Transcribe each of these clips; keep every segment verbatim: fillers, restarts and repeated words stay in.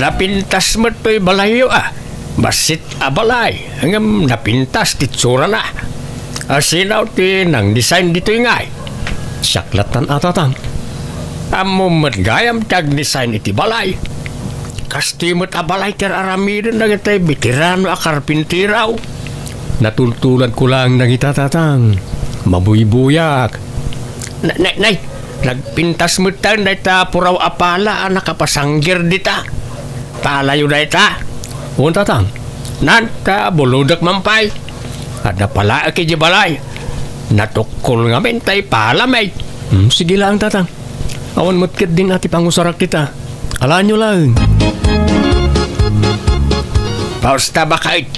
Napintas met toy balayyo a. Bassit a balay, ngem napintas ti itsurana. Asino ti nang-design ditoy ngay? Siak lattan a, Tatang. Ammom met gayam ti ag-design iti balay. Kastoy met a balay ti ar-aramiden dagiti veterano a karpintero. Natultuladko laeng dagita, Tatang. Mabuybuyak. Na-, na-, nay, nagpintas metten dayta puraw a pala a nakapasanggir dita. Palayo dayta? Wen, Tatang. Nan, ta bulodek man pay. Adda palaek idiay balay. Natukkol ngamin tay pala met. Hmm, sige laeng, Tatang. Awan met ketdin a ti pangusarak dita. Alaenyo laeng. Pausta, baket.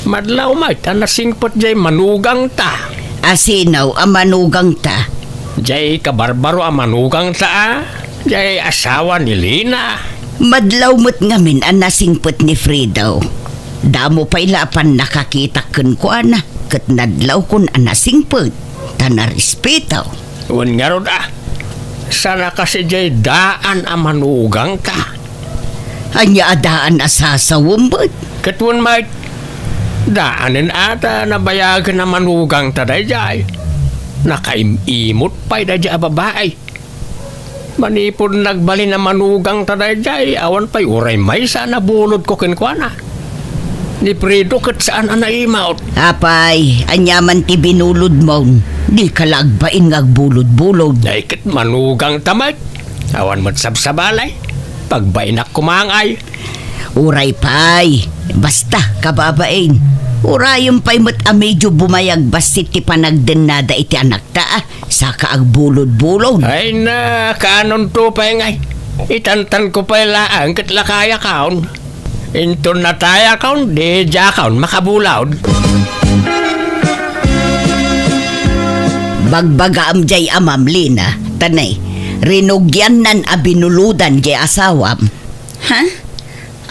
Madlaw met a nasingpet jay manugangta. Asino a manugangta? Jay kabarbaro a manugangta a, jay asawa ni Lina. Madlaw met ngamin a nasingpet ni Fredo. Damo pay la a pannakakitak kenkuana, ket nadlawkon a nasingpet, ta narespeto. Wen ngarud a, saan a kas idiay daan a manugangta? Ania a daan a sasawem met? Ket wen met, daanen a ta nabayagen a manugangta daydiay. Nakaim-imot pay daydiay a babai. Manipud nagbalin a manugangta daydiay, awan pay uray maysa a nabulodko kenkuana. Ni Fredo ket saan a naimot. Apay, ania man ti binulodmon? Dika la agbain nga agbulodbulod. Ay, ket manugangta met. Awan met sabsabali. Pagbainak koma ngay. Uray pay. Basta, kababain. Urayem pay met a medio bumayag bassit ti panagdennada iti anakta, a. Saka agbulodbulod. Ay na, kaanonto pay ngay. Itantanko pay laeng ket lakayakon. Inton natayakon, diakon makabulod. Bagbagaam jay amam, Lina, ta nay, rinugiannan a binulodan jay asawam. Ha?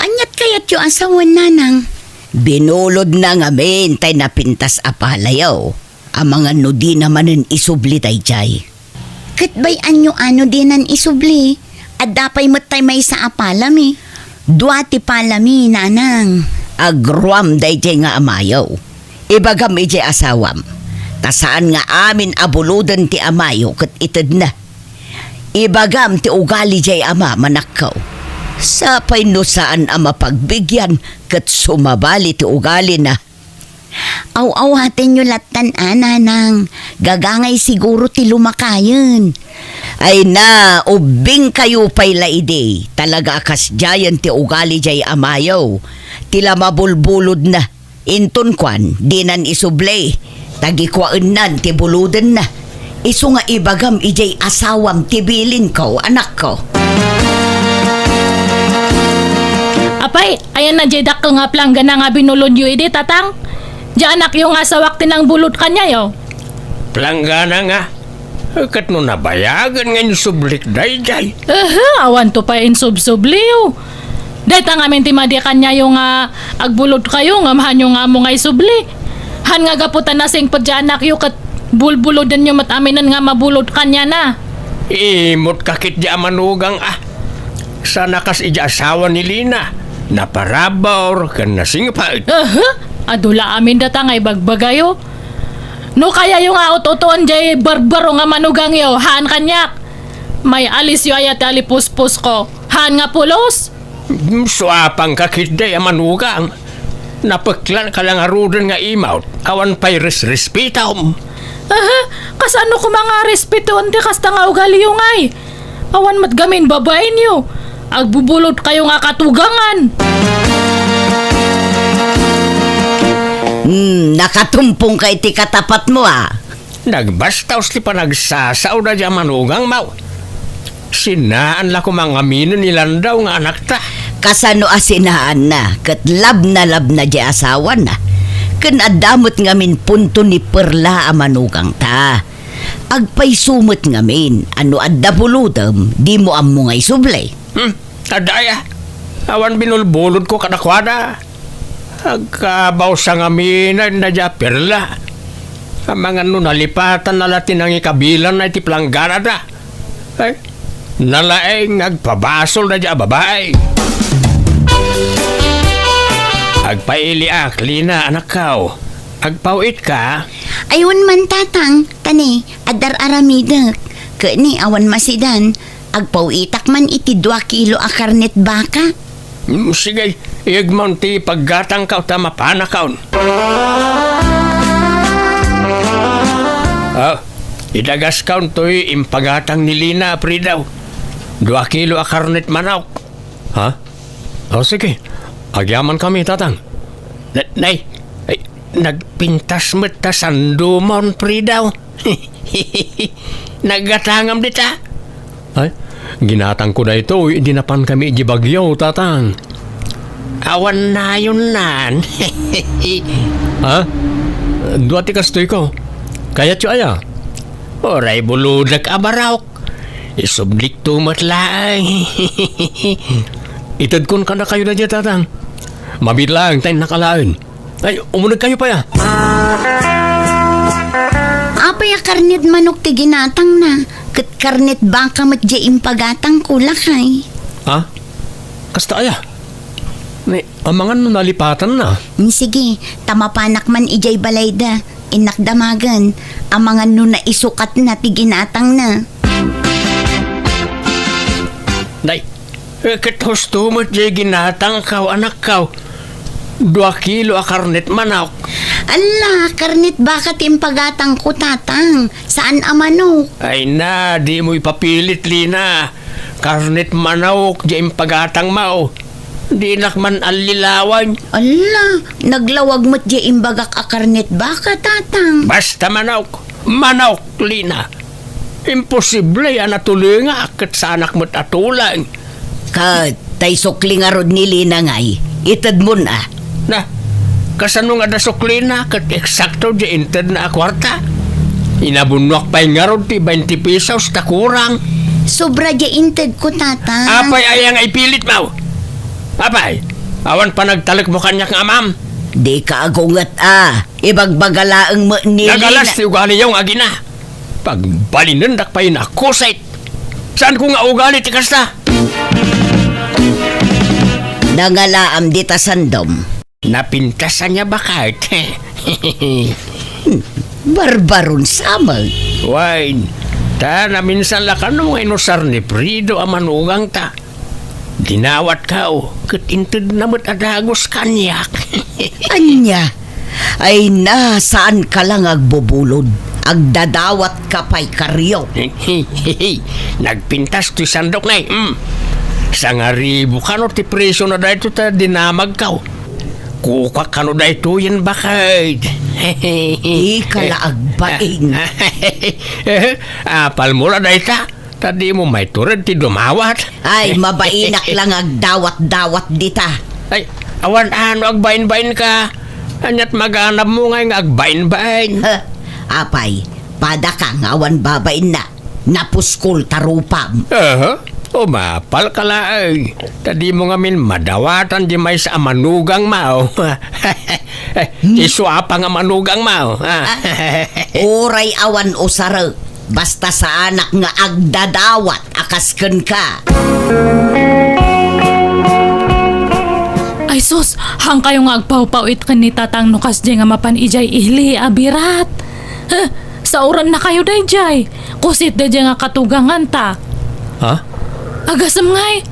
Aniat kayatyo a sawen, Nanang? Binulodna ngamin tay napintas a palayo. Amangan no dina manen isubli daydiay. Ket bay-anyo a no dinan isubli, adda pay met tay maysa a palami. Dua ti palami, Nanang. Agruam daydiay nga amayo. Ibagam idiay asawam, ta saan nga amin a buloden ti amayo ket itedna. Ibagam ti ugali diay amam, anakko. Sapay no saan a mapagbigian ket sumabali ti ugalina. Aw-awatenyo lattan a, Nanang. Gagangay siguro ti lumakayen. Ay na, ubbingkayo pay la idi. Talaga a kasdiayen ti ugali diay amayo. Ti la mabulbulodna. Inton kuan, dinan isubli. Ta gikuaennan ti bulodenna. Isu nga ibagam idiay asawam ti bilinko, anakko. Apay, ayanna diay dakkel nga planggana nga binulodyo idi, Tatang? Diay anakyo nga asawak ti nangbulod kaniayo. Planggana nga? Ket no nabayagen nga insublik daydiay. Aha, awanto pay insubsubliyo. Dayta ngamin ti madi kaniayo nga agbulodkayo ngem hanyo nga ammo nga isubli. Han nga gapu ta nasingpet diay anakyo ket bulbulodenyo met aminen nga mabulod kaniana. Imot ka ketdi a manugang a. Saan a kas idiay asawa ni Lina. Naparabur ken nasingpet. Aha, adu la amin data nga ibagbagayo. No kayayo nga ut-uton diay barbaro nga manugangyo, haan kaniak. May alisyo aya ti alipuspusko, haan nga pulos? Mm, suapanka ketdi a manugang. Napeklanka la ngaruden nga imawt, awan pay resrespetom. Aha, kasano koma nga respetoon ti kasta nga ugaliyo ngay? Awan met gamin babaenyo. Agbubulodkayo nga katugangan. Hmm, nakatumpongka iti katapatmo, a. Nagbastaos ti panagsasaoda diay a manugangmo. Sinaan la koma ngaminen ni Landaw nga anakta. Kasano a sinaanna, ket labnalabna diay asawana. Ken adda met ngamin punto ni Perla a manugangta. Agpayso met ngamin a no adda bulodem, dimo ammo nga isubli. Hmm, adda aya. Awan binulbulodko kadakuada. Agkabawsa ngamin a diay a Perla. Amangan no nalipatanna la ti nangikabilanna iti plangganada. Ay, nalaeng nga agpabasol daydiay a babai. Agpailiak, Lina, anakkaw. Agpaw-itka? Ay, wen man, Tatang. Ta ne, adda ar-aramidek. Ket ne, awan masidan. Agpaw-itak man iti dua kilo a karnet baka. Mm, sige, iyegmon ti paggatangkaw ta mapanakon. Ah, idagaskon toy impagatang ni Lina, Fridaw. Dua kilo a karnet manok. Ha? O, sige. Agyamankami, Tatang. Na-, nay, ay, nagpintas met ta sandomon, Fridaw. Naggatangam dita. Ay, ginatangko daytoy idi napankami idiay Baguio, Tatang. Awan nayonnan. Ha? Dua ti kastoyko. Kayatyo aya? Uray bulodek a barok. Isublikto met laeng. Itedkon kadakayo daydiay, Tatang. Mabiit laeng ta innak alaen. Ay, umunegkayo pay a. Apay a karnet manok ti ginatangna, ket karnet baka met diay impagatangko, lakay. Ha? Kasta aya? Ni, amangan no nalipatanna. Mm, sige, ta mapanak man idiay balayda. Innak damagen, amangan no naisukatna ti ginatangna. Nay, eh, ket husto met diay ginatangkaw, anakkaw. Dua kilo a karnet manok. Alla, karnet baka ti impagatangko, Tatang. Saan a manok. Ay na, dimo ipapilit, Lina. Karnet manok diay impagatangmo. Dinak man allilawan. Alla, naglawag met diay imbagak a karnet baka, Tatang. Basta manok. Manok, Lina. Imposible a natulengak ket saanak met a tuleng. Ket tay sukli ngarud ni Lina ngay, itedmon a. Na, kasano nga adda suklina ket eksakto diay intedna a kuarta? Inabunnoak pay ngarud ti twenty pesos ta kurang. Sobra diay intedko, Tatang. Apay aya nga ipilitmo? Apay, awan panagtalekmo kaniak nga amam? Dika agunget a. Ibagbaga laeng met ni Lina. Nagalas ti ugaliyo nga agina. Pagbalinendak pay nakusit. Saanko nga ugali ti kasta? Nangalaam dita sandom. Napintasan niya baket. Barbaron sa met. Wen, ta naminsan la kano nga inusar ni Frido a manugangta. Dinawatko, ket intedna met a dagus kaniak. Ania? Ay na, saanka la nga agbubulod. Agdadawatka pay kario. Nagpintas toy sandok, nay. Mm. Sangaribu kano ti presyo na daytoy ta dinamagko. Kukuak kano daytoyen baket. Ika la agbain. Apalmo la dayta. Ta dimo maitured ti dumawat. Ay, mabainak la nga agdawat-dawat dita. Ay, awan a no agbainbainka. Ania't maganabmo ngay nga agbainbain? Huh, apay, padaka nga awan babainna. Napuskol ta rupam. Aha, umapalka laeng. Ta dimo ngamin madawatan diay maysa a manugangmo. Ti suapa nga manugangmo, ha? Ah, uray awan usarek. Basta saanak nga agdadawat a kas kenka. Ay sus, haankayo nga agpawpaw-it ken ni Tatang no kasdiay nga mapan idiay ili a birat. Huh, saorannakayo daydiay. Kusit daydiay nga katuganganta. Ha? Agasem ngay.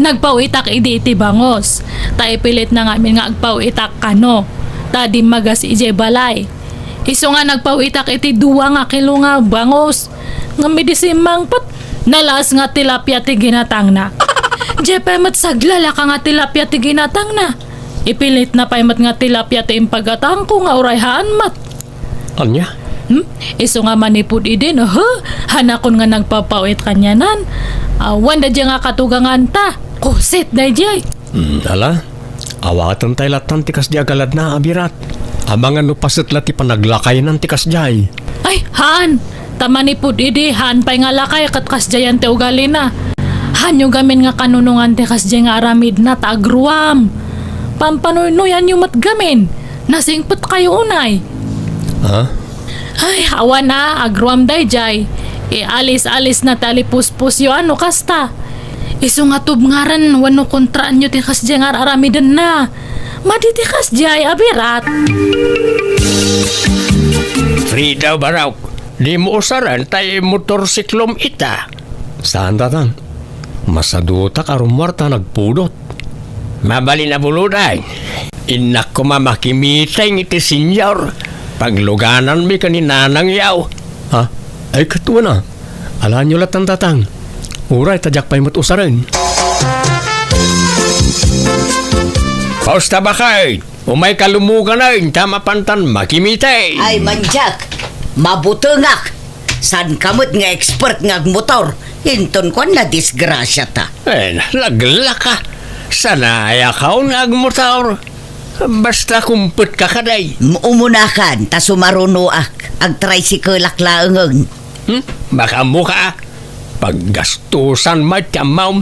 Nagpaw-itak idi iti bangus. Ta ipilitna ngamin nga agpaw-itak kano. Ta dimmagas idiay balay. Isu nga nagpaw-itak iti dua nga kilo nga bangus. Ngem idi simmangpet, nalaas nga tilapia ti ginatangna. Diay pay met saglalaka nga tilapia ti ginatangna. Ipilitna pay met nga tilapia ti impagatangko nga uray haan met. Ania? Hmm? Isu nga manipud idi, huh? Hanakon nga nagpapaw-it kanianan. Awan daydiay nga katuganganta. Kusit daydiay. Hmm, ala, awaten tay lattan ti kasdi a galadna a birat. Amangan no paset la ti panaglakaynan ti kasdiay. Ay, haan! Ta manipud idi, haan pay nga lakay ket kasdiayan ti ugalina. Haanyo gamin nga kanunongan ti kasdiay nga aramidna ta agruam. Pampanuynuyanyo met gamin. Nasingpetkayo unay. Ha? Ay, awan a, agruam daydiay. Ialis-alisna ti alipuspusyo a no kasta. Isu nga tubngaran wenno kontraanyo ti kasdiay nga ar-aramidenna. Madi ti kasdiay a birat. Frida, Barok, dimo usaren tay motorsiklom ita. Saan, Tatang. Masadutak a rummuar ta nagpudot. Mabalin a buludan. Innak koma makimiteng iti senior. Paglugananmi ken ni nanangyo. Ha? Ay, ket wen a. Alaenyo latta, Tatang. Uray ta diak pay met usaren. Pausta, baket? Umayka lumuganen ta mapantan makimiteng. Ay, mandiak. Mabutengak. Saanka met nga expert nga agmotor. Inton kuan, nadisgrasiata. Eh, naglaka. Sanayakon nga agmotor. Basta kumpetka kadi. M-, umunakan, ta sumarunoak. Agtricycle-ak laengen. Hmm? Baka mo ka, ah. Paggastusan met ti ammom.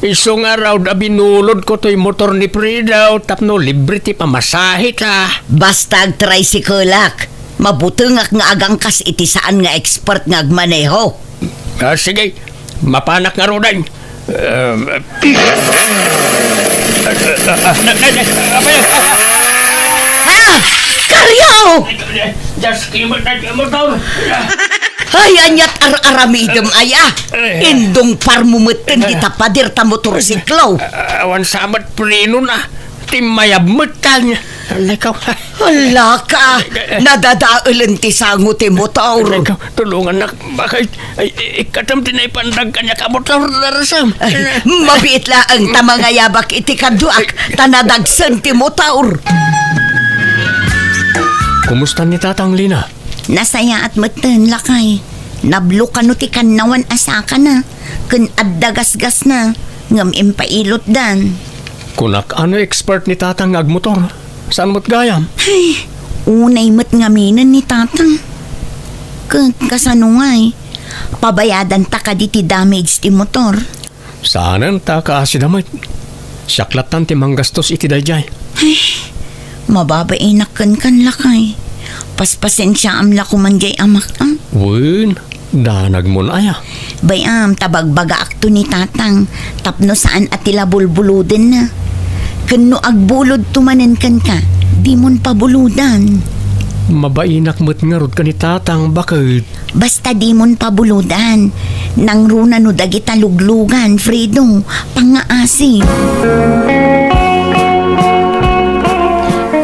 Isu ngarud a binulodko toy motor ni Frida tapno libre ti pamasaheta. Basta agtricycle-ak, mabutengak nga agangkas iti saan nga expert nga agmaneho. Ah, sige, mapanak ngaruden. Um, Ha? Karyo! Just kimot na ti motor. Ay, ania't ar-aramidem aya? Ay. Indungparmo metten dita pader ta motorsiklo. Ah, awan sa met prenona. Timmayab met kanya. Lakaw. Hala ka, nadadaelen ti sango ti motor. Lakaw, tulongannak, baket. Ay, i-, ikkatem ti naipandag kaniak a motor, darasem. Ay, mabiit laeng ta mangayabak iti kaduak, ta nadagsen ti motor. Kumusta ni Tatang Lina? Nasayaat metten, lakay. Nablo kano ti kannawan a sakana, ken adda gasgasna, ngem impailotdan. Kunak, ano expert ni Tatang nga agmotor? Saan met gayam? Ay, unay met ngaminen ni Tatang. Ket kasano ngay? Pabayadanta kadi ti damage ti motor? Saanen ta kaasida met. Siak lattan ti manggastos iti daydiay. Ay, mababainak kenka, lakay. Paspasensiaam la koman diay amak, a? Wen, danagmon aya. Bay-am ta bagbagaakto ni Tatang tapno saan a ti la bulbulodenna. Ken no agbulodto manen kenka, dimon pabulodan. Mabainak met ngarud ken ni Tatang, baket. Basta dimon pabulodan. Nangruna no dagita luglugan, Fredo, pangngaasi.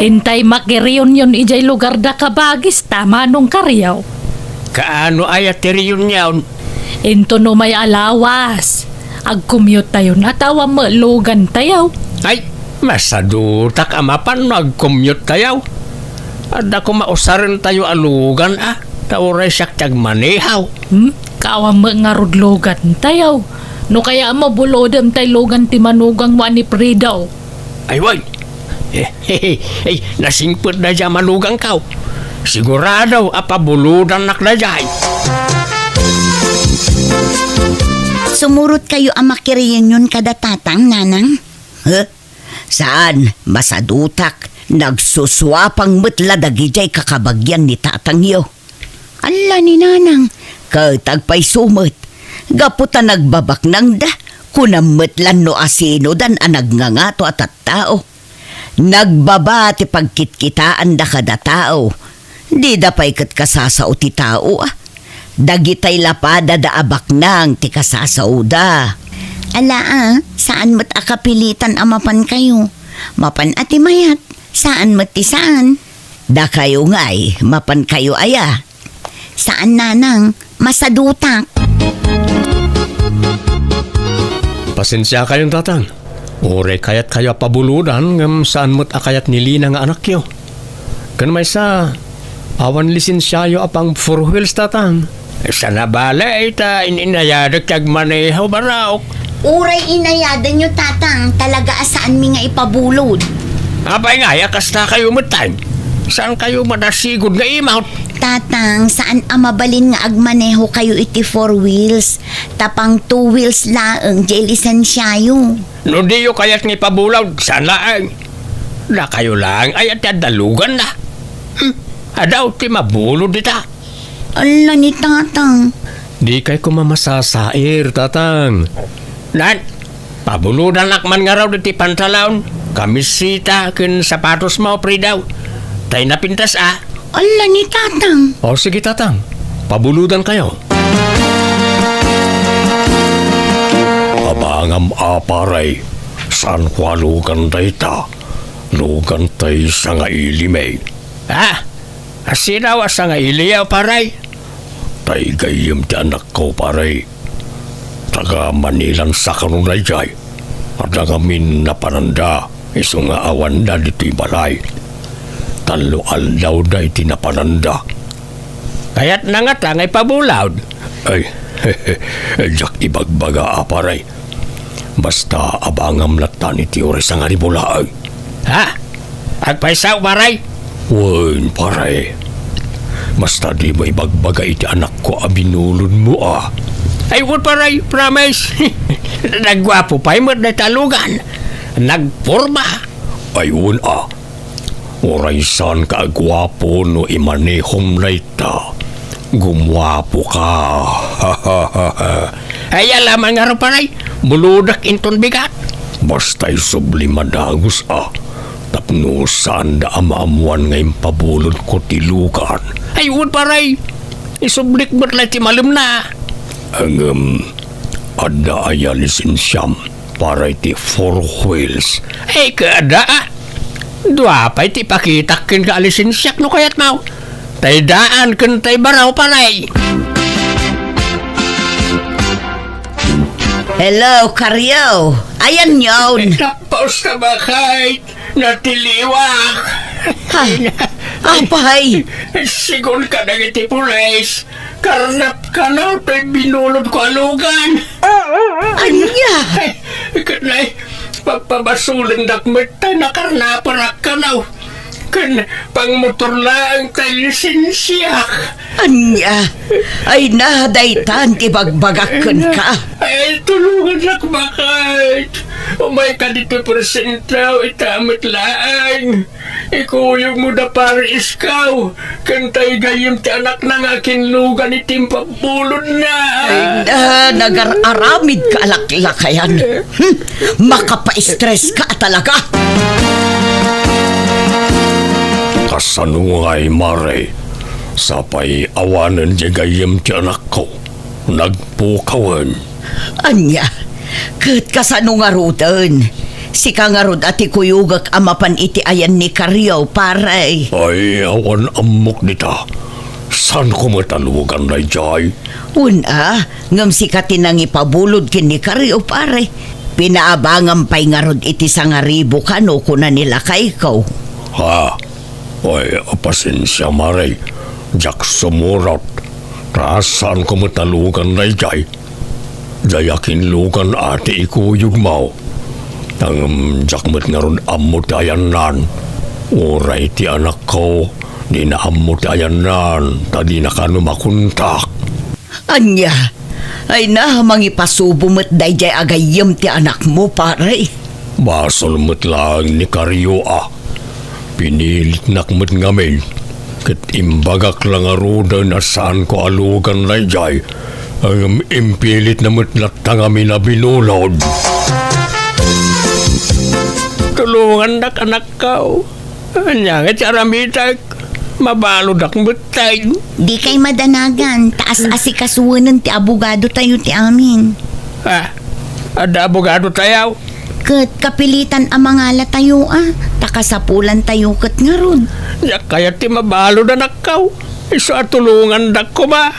Intay makireunion idiay lugarda, kabagis, ta manong Karyo. Kaano aya ti reunion? Inton umay a lawas, agcommute tayon a ta awan met lugantayo. Ay, masadutak a mapan no agcommute tayo. Adda koma usarentayo a lugan a, ta uray siak ti agmaneho. Hmm? Kaawan met ngarud lugantayo. No kaya, mabulodem tay lugan ti manugangmo a ni Fredo. Ay, wen. Ay, nasingpet daydiay a manugangko. Sigurado a pabulodannak daydiay. Sumurotkayo a makireunion kada Tatang, Nanang? Huh? Saan, masadutak. Nagsusuapang met la dagidiay kakabagian ni Tatangyo. Alla ni Nanang, ket agpayso met, gapu ta nagbabaknangda, kunam met lan no asinodan a nagngangato a tattao. Nagbaba ti pagkitkitaanda kada tao, dida pay ket kasasao ti tao, a. Dagitay la padada a baknang ti kasasaoda. Ala, a, saan met a kapilitan a mapankayo. Mapan a ti mayat, saan met ti saan. Dakayo ngay, mapankayo aya? Saan, Nanang, masadutak. Pasensiakayon, Tatang. Uray kayatkayo a pabulodan, ngem saan met a kayat ni Lina nga anakyo. Ken maysa, awan lisensiayo a pang four wheels, Tatang. Sana bale, ta in-inayadek ti agmaneho, Barok. Uray inayadanyo, Tatang, talaga a saanmi nga ipabulod. Apay ngay a kastakayo metten? Saankayo madasigod nga imawt? Tatang, saan a mabalin nga agmanehokayo iti four wheels, ta pang two wheels laeng diay lisensiayo. No diyo kayat nga ipabulod, saan laeng? Dakayo laeng aya ti adda luganna. Hmm, adu ti mabulod dita. Ala ni Tatang. Dikay koma masasair, Tatang. Nan, Pabulodanak man ngarud iti pantalon, kamiseta, ken sapatosmo, Frida. Tay napintas a. Ala ni Tatang. O, sige, Tatang. Pabulodankayo. Abangam a, pare. Saanko a lugan dayta. Lugan tay sangailimi. Ha? Asino a sangailiyo, pare? Tay gayyem ti anakko, pare. Taga Manilan sa kano daydiay. Adda ngamin napananda, isu nga awanda ditoy balay. Tallo aldawda iti napananda. Kayatna ngata nga ipabulod? Ay, diak ibagbaga a, pare. Basta abangam latta iti oras a ngarud laeng. Ha? Agpayso, pare? Wen, pare. Basta dimo ibagbaga iti anakko a binulodmo a. Ay, wen, pare, promise. Nagguapo pay met dayta a lugan. Nagporma. Ay, wen a. Uray saanka a guapo no imanehom dayta. Gumuapoka. Ay, ala man ngarud, pare. Bulodek inton bigat. Basta isubli madagus a. Tapno saanda a maammuan nga impabulodko ti lugan. Ay, wen, pare. Isublik met la ti malemna. Ngem, adda aya lisensiam para iti four wheels? Ay, kada a. Dua pay ti ipakitak kenka a lisensiak no kayatmo. Tay daan ken tay baro, pare. Hello, Kario. Ayanyon. Tapos ka ba, Kay? Natiliwak. Ha? Apay? Sigun kadagiti pulis, karnap kano toy binulodko a lugan. Ania? Ket nay, pagpabasolendak met ta nakarnaperak kano. Ken pangmotor laeng tay lisensiak. Ania? Ay na, daytan ti bagbagak kenka. Ay, tulongannak, baket. Umayka ditoy porsiento, ita met laeng. Ikuyogmo da pare Iskaw, ken tay gayyem ti anakna nga akinlugan iti impabulodna. Ay na, nagar-aramid ka a laklakayan. Hmm, makapaistres ka talaga. Kasano ngay, mare? Sapay awanen diay gayyem ti anakko. Nagpukawen. Ania? Ket kasano ngaruden? Sika ngarud a ti kuyogek a mapan iti ayan ni Kario, pare. Ay, awan ammok dita. Saanko met a lugan daydiay? Wen a, ngem sika ti nangipabulod ken ni Kario, pare. Pinaabangam pay ngarud iti sangaribu kano, kuna ni lakayko. Ha? Ay, pasensia, mare. Diak sumurot. Ta saanko met a lugan daydiay. Diay akinlugan a ti ikuyogmo. Ngem diak met ngarud ammo ti ayannan. Uray ti anakko, dina ammo ti ayannan, ta dina kano makontak. Ania? Ay na, mangipasubo met daydiay a gayyem ti anakmo, pare. Basol met laeng ni Kario a. Pinilitnak met ngamin. Ket imbagak la ngaruden a saanko a lugan daydiay. Ngem impilitna met latta ngamin a binulod. Tulongannak, anakko. Ania nga ti aramidek? Mabaludak met tay. Dikay madanagan, ta as-asikasuenen ti abogadotayo ti amin. Ah, adda abogadotayo? Ket kapilitan a mangalatayo a, ta kasapulantayo ket ngarud. Diak kayat ti mabalud, anakko. Isu a tulongandak koma.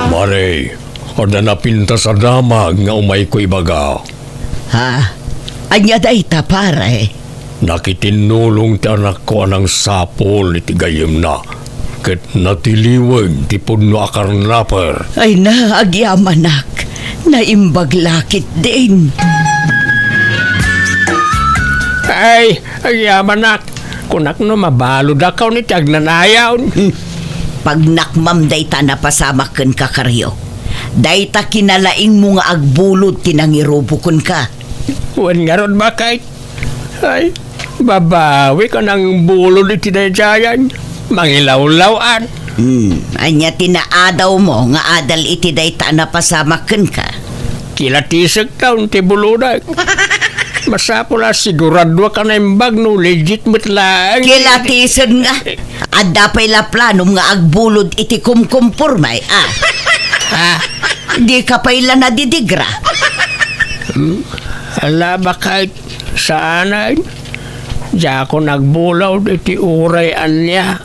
Mare, adda napintas a damag nga umayko ibaga. Ha? Ania dayta, pare? Nakitinnulong ti anakko a nangsapul iti gayyemna, ket natiliweg ti pudno a karnaper. Ay na, agyamanak. Naimbag la ketdin. Ay, agyamanak. Kunak no mabaludakon iti agnanayon. Hmm. Pagnakmam dayta napasamak kenka, Kario. Dayta kinalaingmo nga agbulod ti nangirubo kenka. Wen ngarud, baket. Ay, babawik a nangbulod iti daydiayen. Mangilawlaw-an. Hmm, ania ti naadawmo nga adal iti dayta a napasamak kenka? Kilatisek taon ti bulodek. Masapul a siguraduak a naimbag no legit met laeng. Kilatisen nga. Adda pay la planom nga agbulod iti kumkumporme, a? Ha? Dika pay la nadidigra. Hmm? Ala, baket, saanen. Diakon agbulod iti uray ania.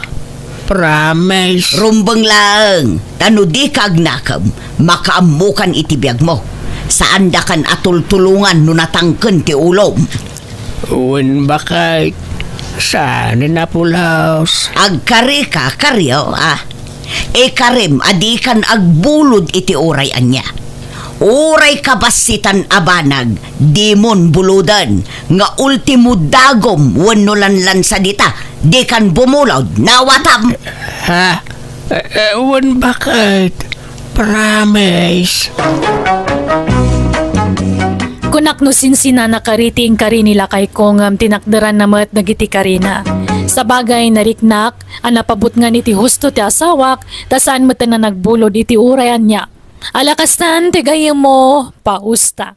Promise. Rumbeng laeng, ta no dika agnakem, makaammokan iti biagmo. Saandakan a tultulongan no natangken ti ulom. Wen, baket, saanen a pulos. Agkarika, kario, a? Ikarim a dikan agbulod iti uray ania. Uray kabassitan a banag, dimon buloden, nga ultimo dagom wenno lanlansa dita, dikan bumulod, nawatam. Ha? Eh, eh, wen, baket? Promise. Kunak no sinsinana kari ti inkari ni lakayko ngem tinakderanna met dagiti karina. Sabagay, nariknak a napabutngan iti husto ti asawak, ta saan met a nagbulod iti uray ania. Ala kastan ti gayyemmo, pausta.